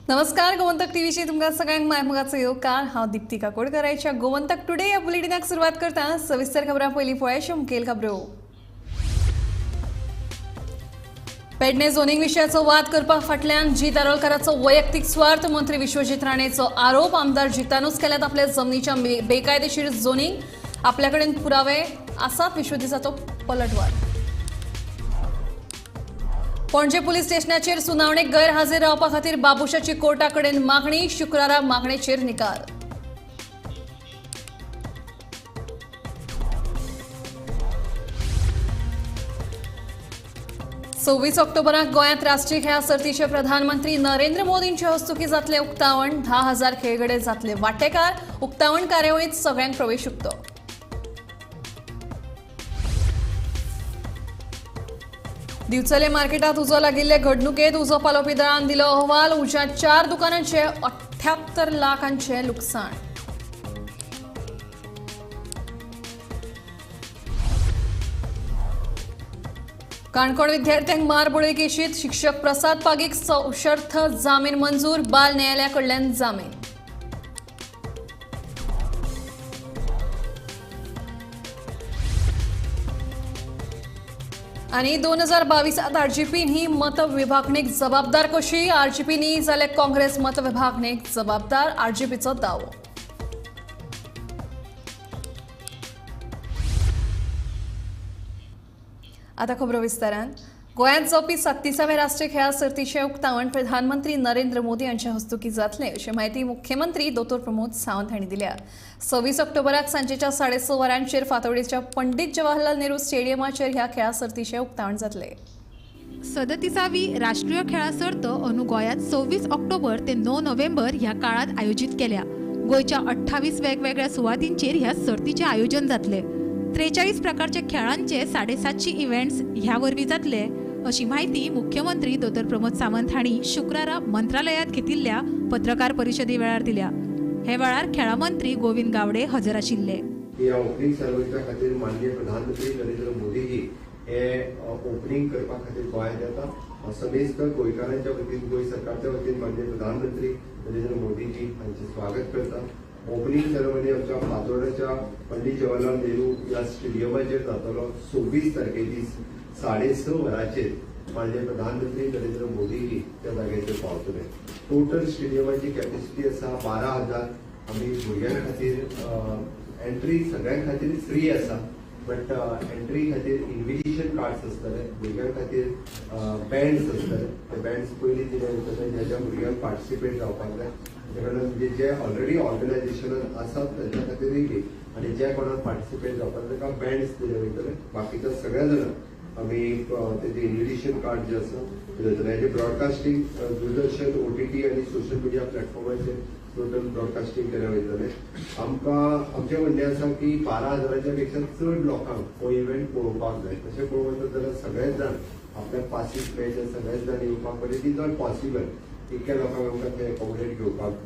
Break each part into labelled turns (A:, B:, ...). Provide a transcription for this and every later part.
A: नमस्कार, गोमंतक टीव्हीची तुमकां सगळ्यांक मायमोगाचो येवकार. हांव दिप्ती काकोडकराच्या गोमंतक टुडे ह्या बुलेटिनाक सुरवात करता. सविस्तर खबरां पयलीं पळयाच्यो मुखेल खबरो. पेडणे झोनिंग विशयाचो वाद करपा फाटल्यान जीत आरोलकाराचो वैयक्तीक स्वार्थ, मंत्री विश्वजीत राणेचो आरोप. आमदार जितानूच केल्यात आपल्या जमनीच्या बेकायदेशीर झोनिंग, आपल्या कडेन पुरावे आसात, विश्वजिताचो पलटवार. पणजे पुलीस स्टेशनाचेर सुनावणेक गैरहाजीर रावपा खातीर बाबुशाची कोर्टा कडेन मागणी, शुक्रारा मागणेचेर निकाल. 26 ऑक्टोबराक गोंयांत राष्ट्रीय खेळां सर्तीचे प्रधानमंत्री नरेंद्र मोदींचे हस्तुकीं जातलें उक्तावण. 10,000 खेळगडे जातले वांटेकार. उक्तावण कार्यावळींत सगळ्यांक प्रवेश उक्तो. दिवचले मार्केटात उजो लागिल्ले घडणुकेत उजो पालोवपी दळान दिलो अहवाल. उज्यांत 4 दुकानांचे 78 लाखांचे लुकसाण. काणकोण विद्यार्थ्यांक मारबडय केशीत शिक्षक प्रसाद पागीक सशर्त जामीन मंजूर, बाल न्यायालया कडल्यान जामीन. आनी 2022 आरजीपी ही मतविभागणेक जबाबदार कशी? आरजीपी न्ही जाल्यार काँग्रेस मतविभागणेक जबाबदार, आरजीपीचो दावो. आता खबरो विस्तारान. गोंयांत जावपी 37व्या राष्ट्रीय खेळां सर्तीचें उक्तावण प्रधानमंत्री नरेंद्र मोदी हांच्या हस्तुकीं जातलें, अशी म्हायती मुख्यमंत्री दोतोर प्रमोद सावंत हांणी दिल्या. 26 ऑक्टोबराक सांजेच्या 6:30 वरांचेर फातोडेच्या पंडित जवाहरलाल नेहरू स्टेडियमाचेर ह्या खेळां सर्तीचें उक्तावण जातलें.
B: 37वी राष्ट्रीय खेळां सर्त अंदू गोंयांत 26 ऑक्टोबर ते 9 नोव्हेंबर ह्या काळांत आयोजीत केल्या. गोंयच्या 28 वेगवेगळ्या सुवातींचेर ह्या सर्तीचें आयोजन जातलें. 43 प्रकारच्या खेळांचे 750 इव्हेंट्स ह्या वरवीं जातले, अशी म्हायती मुख्यमंत्री दोतोर प्रमोद सावंत हांणी शुक्रारा मंत्रालयांत घेतिल्ल्या पत्रकार परिशदे वेळार दिल्या. हे वेळार खेळां मंत्री गोविंद गावडे हजर आशिल्ले.
C: ह्या ओपनिंग सेरेमनीच्या खातीर माननीय प्रधानमंत्री नरेंद्र मोदीजी हे ओपनिंग करपा खातीर गोंयांत येता. हांव समेस्त गोंयकारांच्या वतीन, गोंय सरकारच्या वतीन माननीय प्रधानमंत्री नरेंद्र मोदीजी हांचें स्वागत करता. ओपनिंग सेरेमनी आमच्या फातोर्डाच्या पंडित जवाहरलाल नेहरू ह्या स्टेडियमाचेर जातलो. 26 तारखे दीस 6:30 वरांचेर माननीय प्रधानमंत्री नरेंद्र मोदीजी त्या जाग्याचेर पावतले. टोटल स्टेडियमाची कॅपॅसिटी आसा 12,000. आमी भुरग्यां खातीर एंट्री सगळ्यां खातीर फ्री आसा, बट एंट्री खातीर इन्व्हिटेशन कार्ड्स आसतले, भुरग्यां खातीर बँड्स आसतले. ते बँड्स पयलीं दिले वयतले ज्या ज्या भुरग्यांक पार्टिसिपेट जावपाक जाय ताच्या कडल्यान, म्हणजे जे ऑलरेडी ऑर्गनायझेशनान आसात तांच्या खातीरूय बी, आनी जे कोणाक पार्टिसिपेट जावपाक जाय ताका बँड्स दिले वयतले. बाकीच्या सगळ्या जाणांक आमी तेजे इन्व्हिटेशन कार्ड जे आसा ते दितले. हेजे ब्रॉडकास्टींग दूरदर्शन, OTT आनी सोशल मिडिया प्लॅटफॉर्माचेर टोटल ब्रॉडकास्टींग केलें वयतलें. आमकां आमचें म्हणणें आसा की 12,000 पेक्षा चड लोकांक हो इव्हेंट पळोवपाक जाय. तशें पळोवंक वचत जाल्यार सगळेच जाण आपल्या पासीस मेळचे, सगळेच जाण येवपाक, but it is not possible. इतक्या लोकांक आमकां थंय एकोमोडेट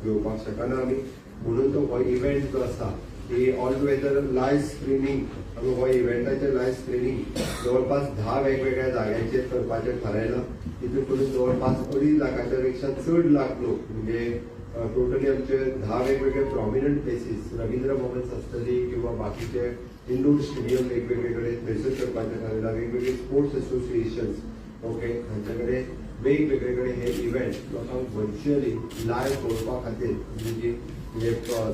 C: घेवपाक शकना आमी. म्हणून तो हो इव्हेंट जो आसा ही ऑल टुगेदर लायव्ह स्क्रिनींग, आमी हो इव्हेंटाचें लायव्ह स्क्रिनींग जवळपास 10 वेगवेगळ्या जाग्यांचेर करपाचें थारायलां. तितून करून जवळपास 2.5 लाखाच्या पेक्षा चड लाख लोक, म्हणजे टोटली आमचे 10 वेगवेगळे प्रॉमिनंट प्लेसीस, रवींद्र भवन आसतली किंवा बाकीचे इंडोर स्टेडियम वेगवेगळे कडेन थंयसर करपाचें थारायलां. वेगवेगळे स्पोर्ट्स एसोसिएशन्स ओके हांचे कडेन वेगवेगळे कडेन हे इव्हेंट लोकांक व्हर्च्युअली लायव्ह पळोवपा खातीर, म्हणजे म्हणजे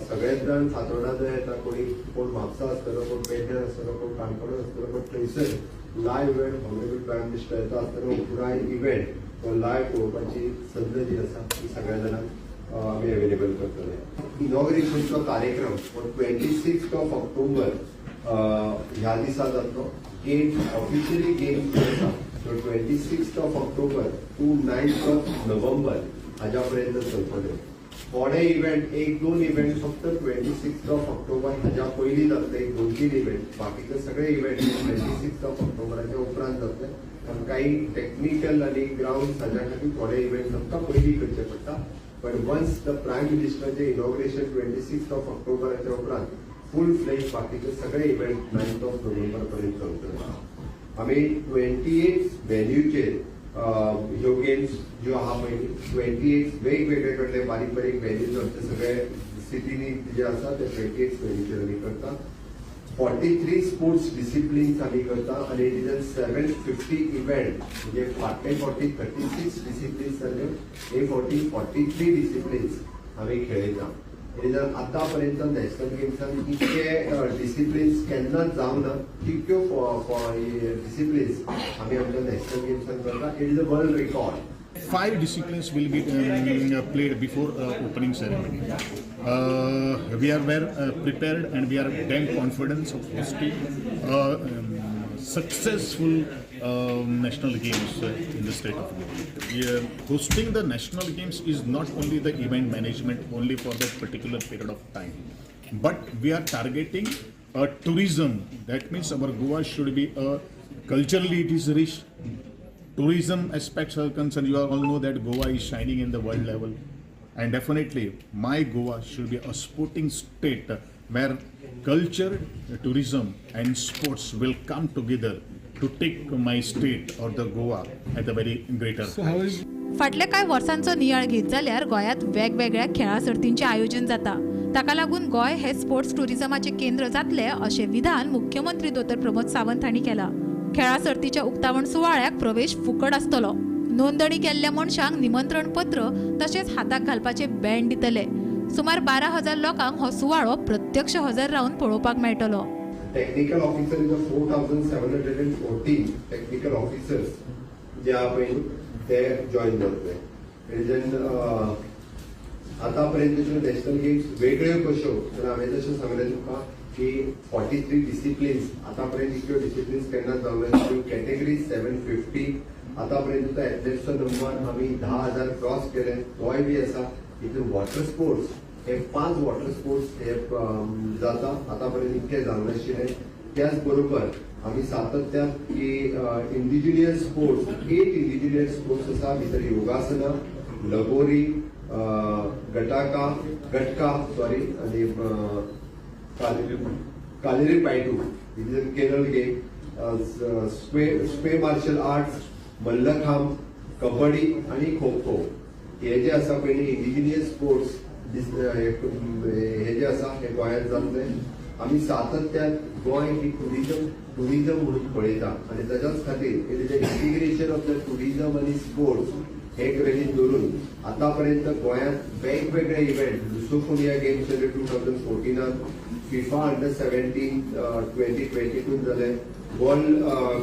C: सगळेच जाण फातोर्डा जर येता, कोणी कोण म्हापसा आसतलो, कोण पेडण्यार आसतलो, कोण काणकोणात आसतलो, बट थंयसर live event honourable prime minister येता आसतना पुराय इव्हेंट हो लायव्ह पळोवपाची संद जी आसा ती सगळ्या जाणांक आमी अवेलेबल करतले. इनॉग्रेशनचो कार्यक्रम हो 26 ऑफ ऑक्टोबर ह्या दिसा जातलो. गेम ऑफिशियली गेम जो आसा तो 26 of October to 9 of November हाज्या पर्यंत चलतले. थोडे इव्हेंट, 1-2 इव्हेंट फक्त 26 ऑफ ऑक्टोबर हाज्या पयलीं जातले, 1-2-3 इव्हेंट. बाकीचे सगळे इव्हेंट 26 ऑफ ऑक्टोबराच्या उपरांत जातले, कारण काही टेक्निकल आनी ग्रावंड हाज्या खातीर थोडे इव्हेंट आमकां पयलीं करचे पडटा. बट वन्स the prime मिनिस्टराचें इनॉग्रेशन 26 ऑफ ऑक्टोबराच्या उपरांत फूल फ्लेज बाकीचे सगळे इव्हेंट 9 ऑफ नोव्हेंबर पर्यंत चलतले. आमी 28 व्हेन्यूचेर ह्यो गेम्स ज्यो आहा पळय 28 वेगवेगळे कडले बारीक बारीक व्हेन्यूज आमचे सगळे सिटीनी जे आसा ते 28 व्हेन्यूचेर आमी करता. 43 स्पोर्ट्स डिसिप्लिन्स आमी करता आनी it is 750 event, म्हणजे फाटले फावटी 36 डिसिप्लिन्स जाल्यो, हे फावटी 43 डिसिप्लिन्स आमी खेळयता. It is आतां पर्यंत नॅशनल गेम्सान इतके डिसिप्लिन्स केन्नाच जावना तितक्यो डिसिप्लिन्स आमी आमच्या नॅशनल गेम्सान करता. It is a world record.
D: 5 disciplines will be played before opening ceremony. We are well prepared and we are damn confident of hosting successful national games in the state of Goa. Hosting the national games is not only the event management only for that particular period of time, but we are targeting a tourism. That means our Goa should be a culturally it is rich. Tourism aspects are concerned, you all know that Goa is shining in the world level, and definitely my Goa should be a sporting state where culture, tourism and sports will come together to take my state or the Goa at a very greater height.
B: फाटल्या कांय वर्सांचो नियाळ घेत जाल्यार गोंयांत वेगवेगळ्या खेळां सर्तींचें आयोजन जाता. ताका लागून गोंय हे स्पोर्ट्स टुरिझमाचें केंद्र जातलें अशें विधान मुख्यमंत्री दोतोर प्रमोद सावंत हांणी केलां. खेळां सर्तीच्या उक्तावण सुवाळ्याक प्रवेश फुकट आसतलो. नोंदणी केल्ल्या मनशांक निमंत्रण पत्र तशेंच हाताक घालपाचे बँड दितले. सुमार 12,000 लोकांक हो सुवाळो प्रत्यक्ष हजर रावन पळोवपाक मेळटलो.
C: Technical officer is 4,714 technical officers जे आहा पळय ते जॉयन जातले. रिजन आतां पर्यंतच्यो नॅशनल गेम्स वेगळ्यो कश्यो तर हांवें जशें सांगलें तुमकां की 43 डिसिप्लिन्स आतां पर्यंत इतक्यो डिसिप्लिन्स केन्नाच जावंक ना. कॅटेगरी 750 आतां पर्यंत तो एथलेट्सचो नंबर आमी 10,000 क्रॉस केले, तोय बी आसा. हितून वॉटर स्पोर्ट्स हे 5 वॉटर स्पोर्ट्स हे जाता, आतां पर्यंत इतके जावंक नाशिल्ले. त्याच बरोबर आमी सातत्यान की इंडिजिनियस स्पोर्ट्स 8 इंडिजिनियस स्पोर्ट्स आसा, भितर योगासना, लगोरी, गटका सॉरी आनी Kalaripayattu, it is a Kerala game, square martial arts, mallakhamb, kabaddi आनी खो खो. हे जे आसा पळय इंडिजिनियस स्पोर्ट्स हे जे आसा हे गोंयांत जातले. आमी सातत्यान गोंय ही टुरिजम म्हणून पळयता आनी ताच्याच खातीर it is a integration of the tourism आनी स्पोर्ट्स हे गृहीत धरून आतां पर्यंत गोंयांत वेगवेगळे इव्हेंट, लुसोफोनिया गेम्स जाले 2014, फिफा अंडर 17 2022 जाले, वर्ल्ड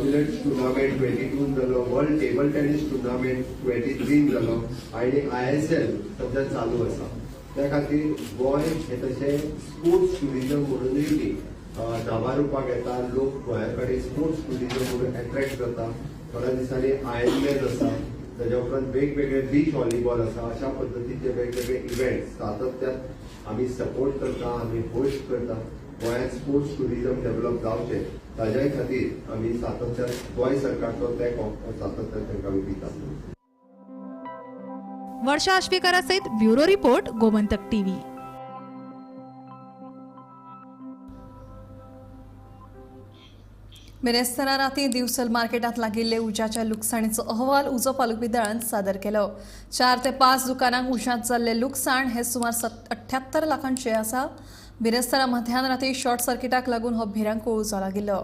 C: मिलेट्स टुर्नामेंट 22 जालो, वर्ल्ड टेबल टेनीस टुर्नामेंट 23 जालो आनी ISL सद्या चालू आसा. त्या खातीर गोंय हे तशें स्पोर्ट्स टुरिजम म्हणूनय बी नांवारूपाक येता. लोक गोंया कडेन स्पोर्ट्स टुरिजम म्हणून एट्रेक्ट जाता. थोड्या दिसांनी आयर्नमॅन आसा, ताज्या उपरांत वेगवेगळे बीच व्हॉलीबॉल आसा. अशा पद्दतीचे वेगवेगळे इव्हेंट्स सातत्यान आमी सपोर्ट करता, आमी होस्ट करता. गोंयांत स्पोर्ट्स टुरिजम डेव्हलप जावचें ताज्याय खातीर आमी सातत्यान गोंय सरकारचो तेंको सातत्यान तांकां आमी दिता.
B: वर्षा आश्वेकरा सहित ब्युरो रिपोर्ट, गोमंतक टीव्ही.
A: बिरेस्तारा राती दिवचल मार्केटात लागिल्ले उज्याच्या लुकसाणीचो अहवाल उजो पालोवपी दळान सादर केलो. 4 ते 5 दुकानांक उज्यांत जाल्लें लुकसाण हें सुमार 78 लाखांचें आसा. बिरेस्तारा मध्यान राती शॉर्ट सर्किटाक लागून हो भिरांकूळ उजो लागिल्लो.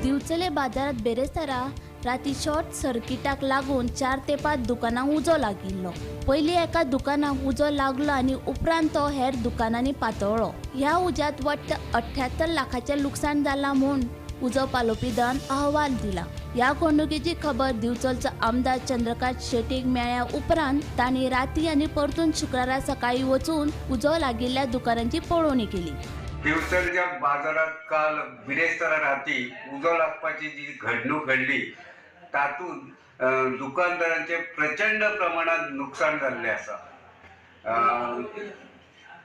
E: दिवचले बाजारात बेरेस्तारा राती शॉर्ट सर्किटाक लागून 4 ते 5 दुकानांक उजो लागिल्लो. पयलीं एका दुकानाक उजो लागलो आनी उपरांत तो हेर दुकानांनी पातळ्ळो. ह्या उज्यांत वट्ट 78 लाखाचें लुकसाण जालां म्हूण उजो पालोवपी दळान अहवाल दिला. ह्या घडणुकेची खबर दिवचलचो आमदार चंद्रकांत शेटीक मेळ्ळ्या उपरांत तांणी राती आनी परतून शुक्रारा सकाळीं वचून उजो लागिल्ल्या दुकानांची पळोवणी केली.
F: दिवचलच्या बाजारात काल बिरेस्तारा राती उजो लागपाची जी घडणूक घडली तातूंत दुकानदारांचे प्रचंड प्रमाणात नुकसान जाल्लें आसा.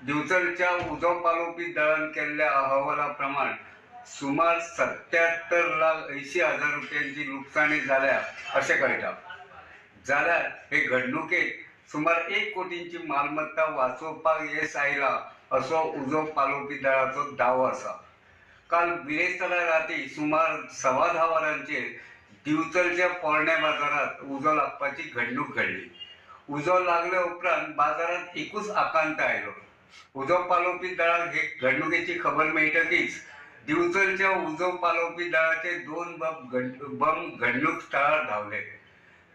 F: दिवचलच्या उजो पालोवपी दळान केल्ल्या अहवाला प्रमाण सुमार 77,80,000 रुपयांची लुकसाणी जाल्या अशें कळटा. जाल्यार हे घडणुकेत सुमार 1 कोटींची मालमत्ता वाचोवपाक येस आयला असो उजो पालोवपी दळाचो दावो आसा. काल बिरेस्तारा राती सुमार 10:15 वरांचेर दिवचलच्या पोरण्या बाजारात उजो लागपाची घडणूक घडली. उजो लागल्या उपरांत बाजारात एकूच आकांत आयलो. उजो पालोवपी दळाक हे घडणुकेची खबर मेळटकीच दिवचलच्या उजो पालोवपी दळाचे 2 बम घडणूक स्थळार धांवले.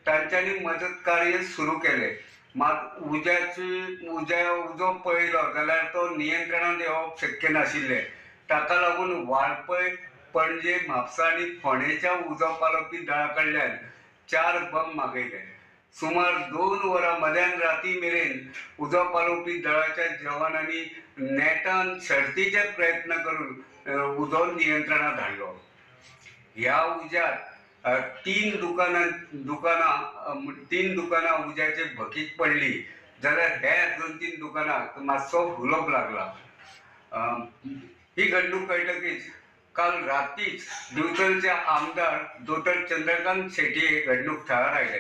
F: तांच्यांनी मदत कार्य सुरू केले. मात उजो पळयलो जाल्यार तो नियंत्रणांत येवप शक्य नाशिल्लें. ताका लागून वाळपय, पणजे, म्हापसा आनी फोंडेच्या उजो पालोवपी दळा कडल्यान 4 बम मागयले. सुमार 2 वरां मध्यान राती मेरेन उजो पालोवपी दळाच्या जवानांनी नेटान शर्तीचे प्रयत्न करून उजो नियंत्रणांत हाडलो. ह्या उज्यात 3 दुकानां उज्याचे भकीक पडली जाल्यार हेर 2-3 दुकानांक मातसो हुलोप लागला. ही घडणूक कळटकीच काल रातीच दिवचलचे आमदार दोतोर चंद्रकांत शेट्ये घडणूक थळार आयले.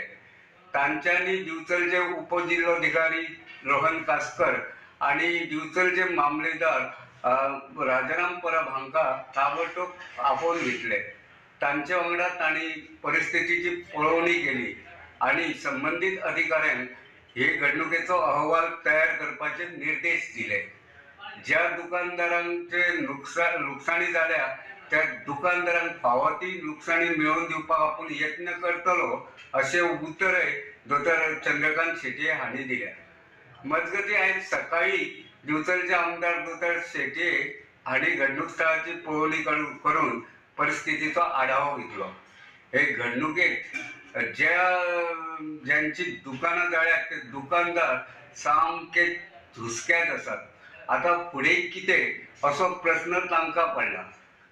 F: तांच्यांनी दिवचलचे उपजिल्लोधिकारी रोहन कासकर आनी दिवचलचे मामलेदार राजाराम परब हांकां ताबडतोब आपोवन घेतले. तांचे वांगडा तांणी परिस्थितीची पळोवणी केली आनी संबंदीत अधिकाऱ्यांक हे घडणुकेचो अहवाल तयार करपाचे निर्देश दिले. ज्या दुकानदारांचे लुकसाणी जाल्या त्या दुकानदारांक फावो ती लुकसाणी मेळोवन दिवपाक आपूण यत्न करतलो अशें उतरय दोतोर चंद्रकांत शेट्ये हांणी दिल्या. मजगतीं आयज सकाळी दिवचलचे आमदार दोतोर शेट्ये हांणी घडणूक स्थळाची पळोवणी करून परिस्थितीचो आढावो घेतलो. हे घडणुकेत ज्यांची दुकानां जाळ्यात ते दुकानदार सामके हुस्क्यात आसात. आतां फुडें कितें असो प्रस्न तांकां पडला.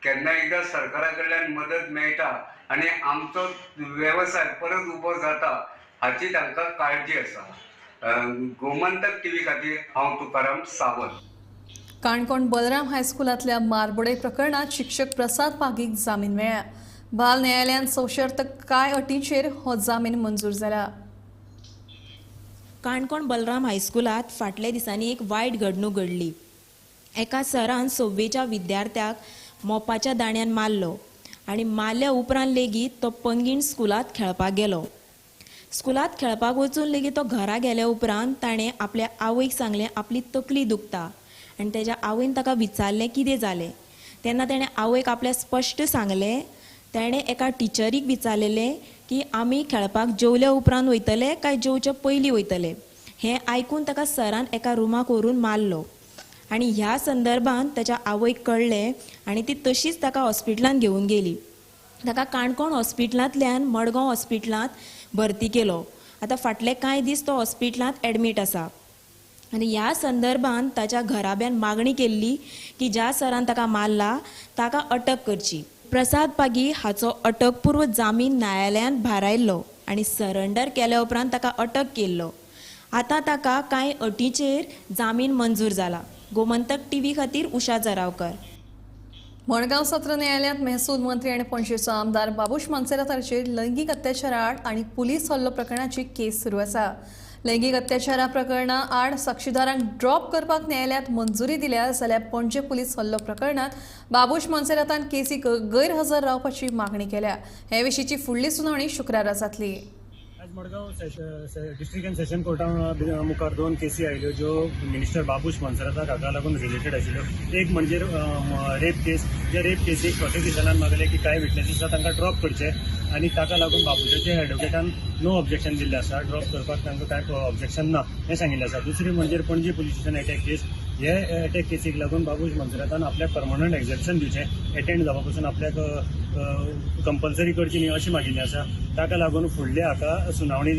F: केन्ना एकदां सरकारा कडल्यान मदत मेळटा आनी आमचो वेवसाय परत उबो जाता हाची तांकां काळजी आसा. गोमंतक टीव्ही खातीर हांव तुकाराम सावंत.
A: काणकोण बलराम हायस्कुलांतल्या मारबडय प्रकरणात शिक्षक प्रसाद पागीक जामीन मेळ्ळा. बाल न्यायालयान सशर्त कांय अटींचेर हो जामीन मंजूर जाला.
G: काणकोण बलराम हायस्कुलांत फाटल्या दिसांनी एक वायट घडणूक घडली. एका सरान 6वेच्या विद्यार्थ्याक मोपाच्या दांड्यान मारलो आनी मारल्या उपरांत लेगीत तो पंगीण स्कुलांत खेळपाक गेलो. स्कुलांत खेळपाक वचून लेगीत तो घरा गेल्या उपरांत ताणें आपल्या आवयक सांगलें आपली तकली दुखता आनी तेज्या आवयन ताका विचारलें कितें जालें तेन्ना तेणें आवयक आपल्या स्पश्ट सांगलें. तेणें एका टिचरीक विचारलेलें की आमी खेळपाक जेवल्या उपरांत वयतले काय जेवचे पयलीं वयतले. हें आयकून ताका सरान एका रुमाक व्हरून मारलो आनी ह्या संदर्भान ताच्या आवयक कळ्ळें आनी ती तशीच ताका हॉस्पिटलांत घेवन गेली. ताका काणकोण हॉस्पिटलांतल्यान मडगांव हॉस्पिटलांत भरती केलो. आतां फाटले कांय दीस तो हॉस्पिटलांत एडमीट आसा आनी ह्या संदर्भान ताच्या घराब्यान मागणी केल्ली की ज्या सरान ताका मारला ताका अटक करची. प्रसाद पागी हाचो अटकपूर्व जामीन न्यायालयान भारायल्लो आनी सरेंडर केल्या उपरांत ताका अटक केल्लो. आतां ताका कांय अटींचेर जामीन मंजूर जाला. गोमंतक टीव्ही खातीर उषा जरावकर.
A: मडगांव सत्र न्यायालयांत महसूल मंत्री आनी पणजेचो आमदार बाबूश मोन्सेरात हांचेर लैंगीक अत्याचारा आड आनी पुलीस हल्लो प्रकरणाची केस सुरू आसा. लैंगीक अत्याचारा प्रकरणा आड साक्षीदारांक ड्रॉप करपाक न्यायालयांत मंजुरी दिल्या जाल्यार पणजे पुलीस हल्लो प्रकरणांत बाबूश मोन्सेरातान केसीक गैरहजर रावपाची मागणी केल्या. हे विशींची फुडली सुनावणी शुक्रारा जातली.
H: आज Madgaon district and Seshan Carta मुखार 2 केसी आयल्यो ज्यो मिनिस्टर बाबूश मोन्सेराताक हाका लागून रिलेटेड आशिल्ल्यो. एक म्हणजे रेप केस. ज्या रेप केसीक प्रोसिक्युशनान मागलें की कांय विटनेसीस आसा तांकां ड्रॉप करचे आनी ताका लागून बाबूशाचे एडवोकेटान नो ऑब्जेक्शन दिल्लें आसा. ड्रॉप करपाक तांकां कांय ऑब्जेक्शन ना हें सांगिल्लें आसा. दुसरी म्हणजे Panaji police station attack case. हे अटॅक केसीक लागून बाबूश मोन्सेरातान आपल्याक परमनंट एक्झेप्शन दिवचें, एटेंड जावपा पसून आपल्याक कंपल्सरी करची न्ही अशें मागिल्लें आसा. ताका लागून फुडले हाका सुनावणी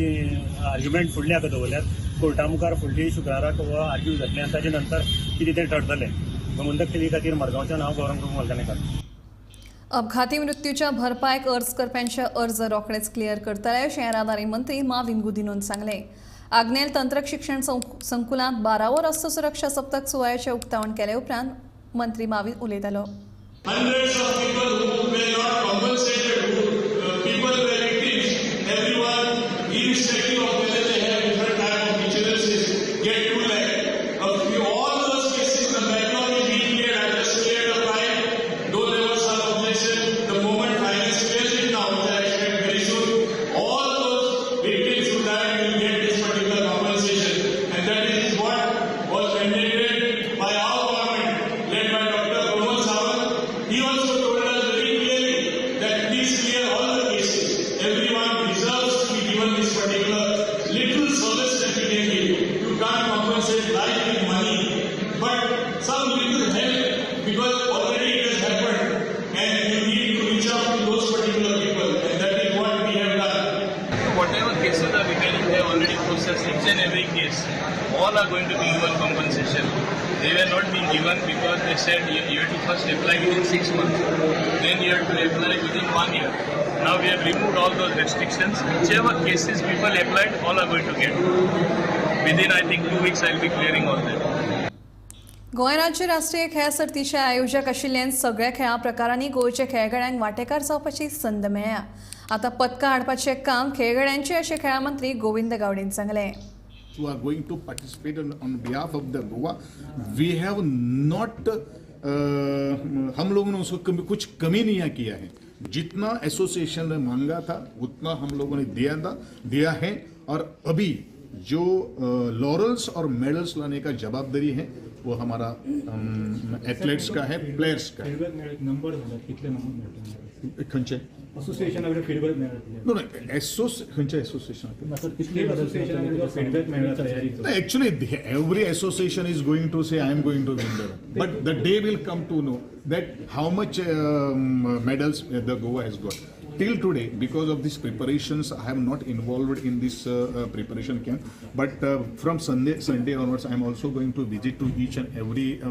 H: आर्ग्युमेंट फुडले हाका दवरल्यात कोर्टा मुखार फुडली शुक्राराक हो आर्ग्यू जातलें आनी ताजे नंतर कितें तें ठरतलें. गोमंतक टीव्ही खातीर मडगांवच्यान हांव गौरंग प्रभू मलकानेकर.
A: अपघाती मृत्यूच्या भरपायक अर्ज करप्यांचे अर्ज रोखडेच क्लियर करतले अशें येरादारी मंत्री माविन गुदिनोन सांगलें. आग्नेल तंत्रक शिक्षण संकुलांत 12वो रस्तो सुरक्षा सप्तक सुवाळ्याचें उक्तावण केले उपरांत मंत्री माविन उलयतालो.
I: Hundreds of people who were not compensated, who people were victims, everyone, irrespective of whether they have different type of insurances, get 2 lakh. All those cases Because already it has happened and you need to reach out to those particular people, and that is what we have done.
J: Whatever cases are remaining, they have already processed each and every case. All are going to be given compensation. They were not being given because they said you have to first apply within 6 months, then you have to apply within 1 year. Now we have removed all those restrictions. Whichever cases people applied, all are going to get. Within, I think, 2 weeks I will be clearing all that.
A: Goa राज्य राष्ट्रीय खेळां सर्तीचे आयोजक आशिल्ल्यान सगळ्या खेळां प्रकारांनी गोंयच्या खेळगड्यांक वांटेकार जावपाची संद मेळ्ळ्या. आतां पदकां हाडपाचें काम खेळगड्यांचें अशें खेळां मंत्री गोविंद गावडेन सांगलें.
D: Who are going to participate on behalf of the Goa, we have not, हम लोगों ने उसको कुछ कमी नहीं किया है. जितना एसोसिएशन ने मांगा था उतना हम लोगों ने दिया है. और अभी जो लॉरल्स और मेडल्स लाने का जवाबदारी है वो हमारा एथलेट्स का है, प्लेयर्स का है.
H: नंबर
D: खंयचे
H: असोसिएशन फीडबॅक
D: नो खंयचे एसोसिएशन
H: मेळटा?
D: Actually every association is going to say I am going to win the, but the day will come to know that how much medals the Goa has got. Till today, because of these preparations, I am not involved in this preparation camp. But from Sunday onwards, I am also going to visit to each and every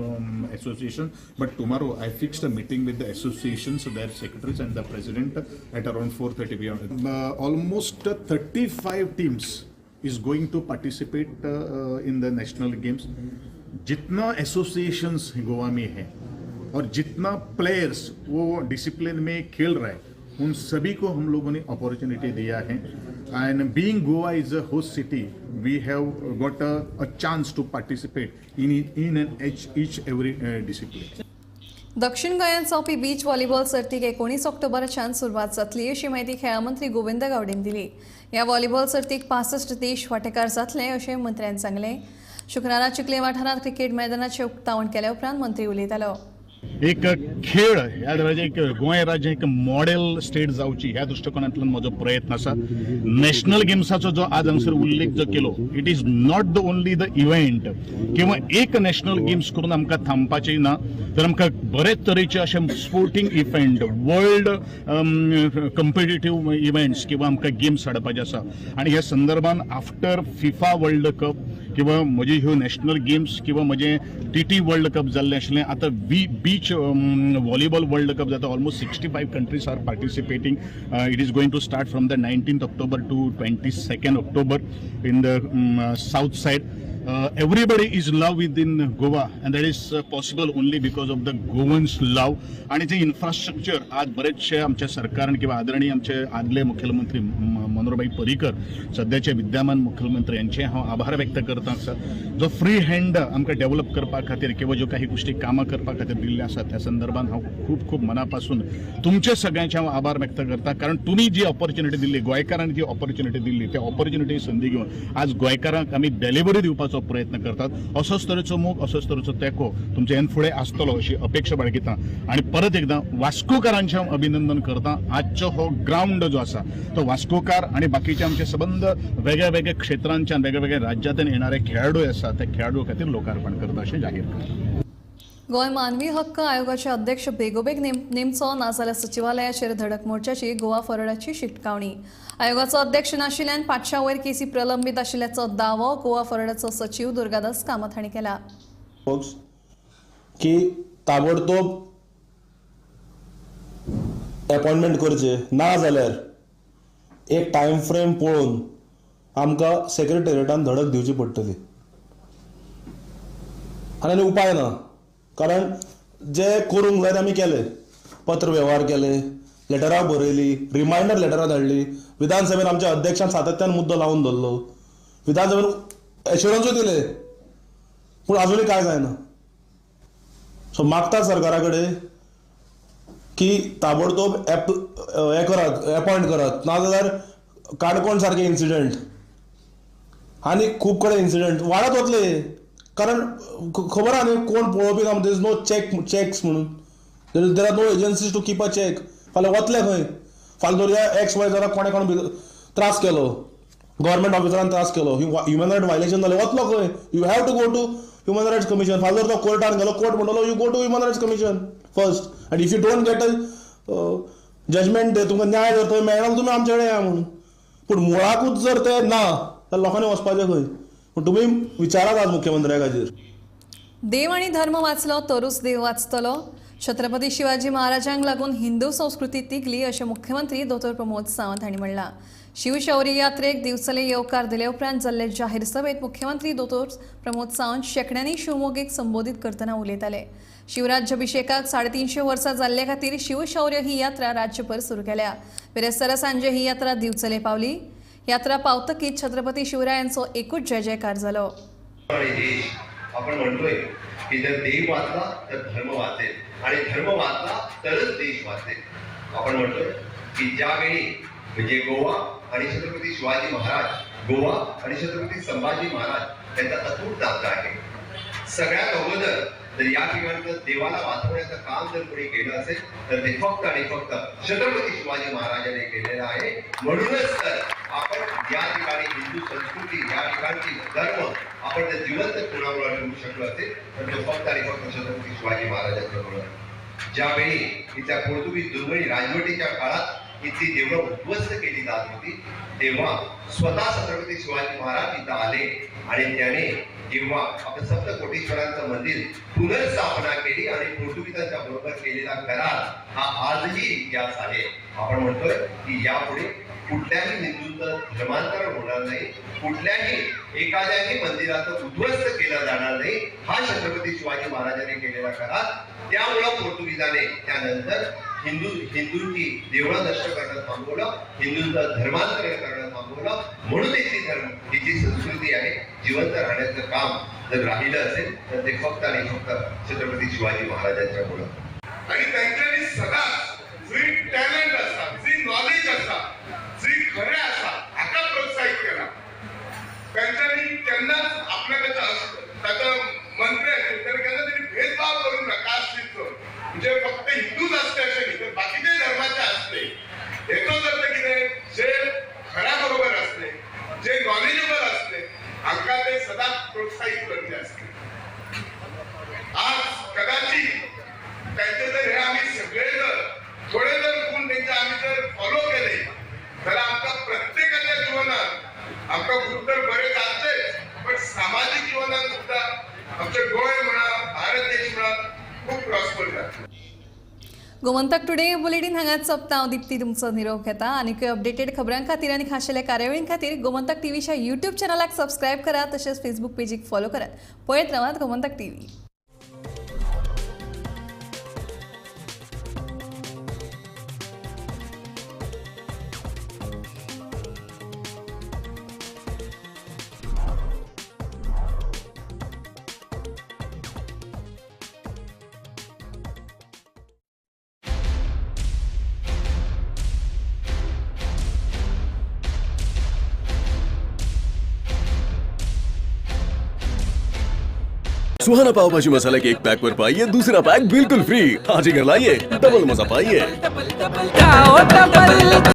D: association. But tomorrow, I fixed a meeting with the associations, their secretaries and the president at around 4:30 p.m. Almost 35 teams is going to participate in the national games. जितना associations Goa में है और जितना players वो discipline में खेल रहे हैं, उन सभी को हम लोगों ने अपॉर्चुनिटी दिया है. And being Goa is a host city, we have got a chance to participate in each every discipline.
A: दक्षिण गोंयांत जावपी बीच व्हॉलीबॉल सर्तीक 19 ऑक्टोबराच्यान सुरवात जातली अशी म्हायती खेळां मंत्री गोविंद गावडेन दिली. ह्या व्हॉलीबॉल सर्तीक 65 देश वांटेकार जातले अशें मंत्र्यान सांगलें. शुक्रारा चिखले वाठारांत क्रिकेट मैदानाचें उक्तावण केल्या उपरांत मंत्री उलयतालो.
D: एक खेळ ह्या राज्य एक गोंय राज्य एक मॉडेल स्टेट जावची ह्या दृष्टिकोनांतल्यान म्हजो प्रयत्न आसा. नॅशनल गेम्साचो जो आज हांगसर उल्लेख जो केलो, it is not the only the event किंवा एक नॅशनल गेम्स करून आमकां थांबपाचें ना, तर आमकां बरेच तरेचे अशे sporting event, world competitive events किंवा आमकां गेम्स हाडपाचे आसा. आनी ह्या संदर्भान आफ्टर फिफा वर्ल्ड कप किंवा म्हजे ह्यो नॅशनल गेम्स किंवा म्हजे टी वर्ल्ड कप जाल्लें आशिल्लें, आतां बीच व्हॉलीबॉल वर्ल्ड कप जाता. Almost 65 countries are participating. It is going to start from the 19th October to 22nd October in the south side. Everybody is love within Goa and that is possible only because of the Goans love. आणि जे infrastructure आज बरेचशे आमच्या सरकारान किंवा आदरणीय आमचे आदले मुख्यमंत्री मनोहरभाई पर्रीकर, सद्याचे विद्यमान मुख्यमंत्री, यांचे हांव आभार व्यक्त करता. सर, जो फ्री हँड आमकां डेव्हलप करपा खातीर किंवा ज्यो काही गोष्टी कामां करपा खातीर दिल्ली आसा त्या संदर्भात हांव खूब खूब मनापासून तुमचे सगळ्यांचे हांव आभार व्यक्त करता. कारण तुमी जी ऑपॉर्च्युनिटी दिल्ली, गोंयकारांनी जी ऑपॉर्च्युनिटी दिल्ली, त्या ऑपॉर्च्युनिटी संदी घेवन आज गोंयकारांक आमी डिलिव्हरी दिवपाचो प्रयत्न करतात. असोच तरेचो मोग, असोच तरेचो तेंको तुमचे ह्यान फुडें आसतलो अशी अपेक्षा बाळगिता. आनी परत एकदां वास्कोकारांचें हांव अभिनंदन करता. आजचो हो ग्रावंड जो आसा तो वास्कोकार आनी बाकीचे आमचे सबंद वेगळ्या वेगळ्या क्षेत्रांच्यान वेगळ्या वेगळ्या राज्यांतल्यान येणारे खेळाडू आसा त्या खेळाडू खातीर लोकार्पण करता अशें जाहीर करता.
A: गोंय मानवी हक्क आयोगाचे अध्यक्ष बेगोबेग नेमचो नाजाल्यार सचिवालयाचेर धडक मोर्चाची गोवा फॉरवर्डाची शिटकावणी. आयोगाचो अध्यक्ष नाशिल्ल्यान 500 वयर केसी प्रलंबीत आशिल्ल्याचो दावो गोवा फॉरवर्डाचो सचीव दुर्गादास कामत हांणी केला.
K: की ताबडतोब अपॉइंटमेंट करचे ना जाल्यार एक टायम फ्रेम पळोवन आमकां सेक्रेटेरिएटान धडक दिवची पडटली आनी उपाय ना. कारण जे करूंक जाय ते आमी केले, पत्र वेव्हार केले, लेटरां बरयली, रिमायंडर लेटरां धाडली. विधानसभेन आमच्या अध्यक्षान सातत्यान मुद्दो लावन धरलो, विधानसभेन एश्युरन्सूय दिले, पूण अजुनूय कांय जायना. सो मागता सरकारा कडेन की ताबडतोब हें करात, एपॉयंट करात, नाजाल्यार काणकोण सारके इन्सिडंट आनी खूब कडेन इन्सिडंट वाडत वतले. कारण खबर आहा न्ही कोण पळोवपी ना, there is no checks म्हणून, there are no agencies to keep a check. फाल्यां वतले खंय, फाल्यां दवरया एक्स वाय जरा कोणें कोण त्रास केलो, गव्हर्मेंट ऑफिसरान त्रास केलो, ह्युमन रायट व्हायलेशन जालें, वतलो खंय? You have to go to human rights commission. फाल्यां जर तो कोर्टान गेलो, कोर्ट म्हणटलो you go to human rights commission first, आनी if you don't get a judgment, तुमकां न्याय जर थंय मेळना तुमी आमचे कडेन या म्हणून. पूण मुळाकूच जर ते ना जाल्यार लोकांनी वचपाचें खंय? पूण तुमी विचारात आज मुख्यमंत्र्या खातीर.
A: देव आनी धर्म वाचलो तरूच देव वाचतलो. छत्रपती शिवाजी महाराजांक लागून हिंदू संस्कृती तिगली अशें मुख्यमंत्री दोतोर प्रमोद सावंत हांणी म्हणलां. शिवशौर्य यात्रेक दिवचले येवकार दिले उपरांत जाल्ले जाहीर सभेत मुख्यमंत्री दोतोर प्रमोद सावंत शेंकड्यांनी शिवमोगीक संबोधीत करतना उलयताले. शिवराज्याभिषेकाक 350 वर्सां जाल्ले खातीर शिवशौर्य ही यात्रा राज्यभर सुरू केल्या. बिरेस्तारा सांजे ही यात्रा दिवचले पावली. यात्रा पावतकीच छत्रपती शिवरायांचो एकूच जय जयकार जालो.
C: आपण म्हणतोय की जर देव वाचला तर धर्म वाचेल आणि धर्म वाचला तरच देश वाचेल. आपण म्हणतोय की ज्यावेळी म्हणजे गोवा आणि छत्रपती शिवाजी महाराज, गोवा आणि छत्रपती संभाजी महाराज यांचा अतूट नातं आहे. सगळ्यात अगोदर जर या ठिकाणचं देवाला वाचवण्याचं काम जर कोणी केलं असेल तर ते फक्त आणि फक्त छत्रपती शिवाजी महाराजांनी केलेलं आहे. म्हणूनच तर आपण या ठिकाणी हिंदू संस्कृती, या ठिकाणची धर्म आपण जर जिवंत कोणामुळे ठेवू शकलो असेल तर तो फक्त आणि फक्त छत्रपती शिवाजी महाराजांच्यामुळे. ज्यावेळी इथल्या पोर्तुगीज दुर्गणी राजवटीच्या काळात इथली देवळं उद्ध्वस्त केली जात होती तेव्हा स्वतः छत्रपती शिवाजी महाराज इथं आले आणि त्याने जेव्हा आपलं सप्तकोटेश्वरांचं मंदिर पुनर्स्थापना केली आणि पोर्तुगीजांच्या बरोबर केलेला करार हा आजही इतिहास आहे. आपण म्हणतोय की यापुढे कुठल्याही हिंदूंचं धर्मांतरण होणार नाही, कुठल्याही एखाद्याही मंदिराचं उद्ध्वस्त केलं जाणार नाही. हा छत्रपती शिवाजी महाराजांनी केलेला करार. त्यामुळं पोर्तुगीजाने त्यानंतर हिंदूंची देवळं नष्ट करणं थांबवलं, हिंदूंचं धर्मांतरण करणं थांबवलं. म्हणून इथली धर्म, ही जी संस्कृती आहे जिवंत राहण्याचं काम जर राहिलं असेल तर ते फक्त आणि फक्त छत्रपती शिवाजी महाराजांच्यामुळं.
I: आणि त्यांच्यानी सदाच जी टॅलेंट आसा, जी नॉलेज आसा, जी खरें आसा हाका प्रोत्साहित केला. त्यांच्यानी केन्नाच आपल्या ताका मंत्री आशिल्ले तेन्ना केन्ना तेणी भेदभाव करूंक ना कास्टीचो, म्हणजे फक्त हिंदूच आसले अशें न्ही तर बाकीचे धर्माचे आसले. हेचो जर ते कितें जे खऱ्या बरोबर आसले, जे नॉलेजेबल आसले हांकां ते सदांच प्रोत्साहीत करचे आसले. आज कदाचित त्यांचे जर हे आमी सगळे जर थोडे जर गुण तेंचे आमी जर फॉलो केले जाल्यार आमकां प्रत्येकाच्या जिवनात आमकां खूब तर बरें जातलेच, पण सामाजीक जिवनात सुद्दां आमचें गोंय म्हणा, भारत देश म्हणा खूब प्रॉस्पर जातलें.
A: गोमंतक टुडे बुलेटीन हांगाच सोंपता. हांव दीप्ती तुमचो निरोप घेता. आनीकय अपडेटेड खबरां खातीर आनी खाशेल्या कार्यावळीं खातीर गोमंतक टीव्हीच्या यूट्यूब चॅनलाक सबस्क्रायब करात, तशेंच फेसबूक पेजीक फॉलो करात. पळयत रावात गोमंतक टीव्ही.
L: सुहाना पाव भाजी मसाला के एक पैक पर पाइए दूसरा पैक बिल्कुल फ्री। आज ही घर लाइए, डबल मजा पाइए।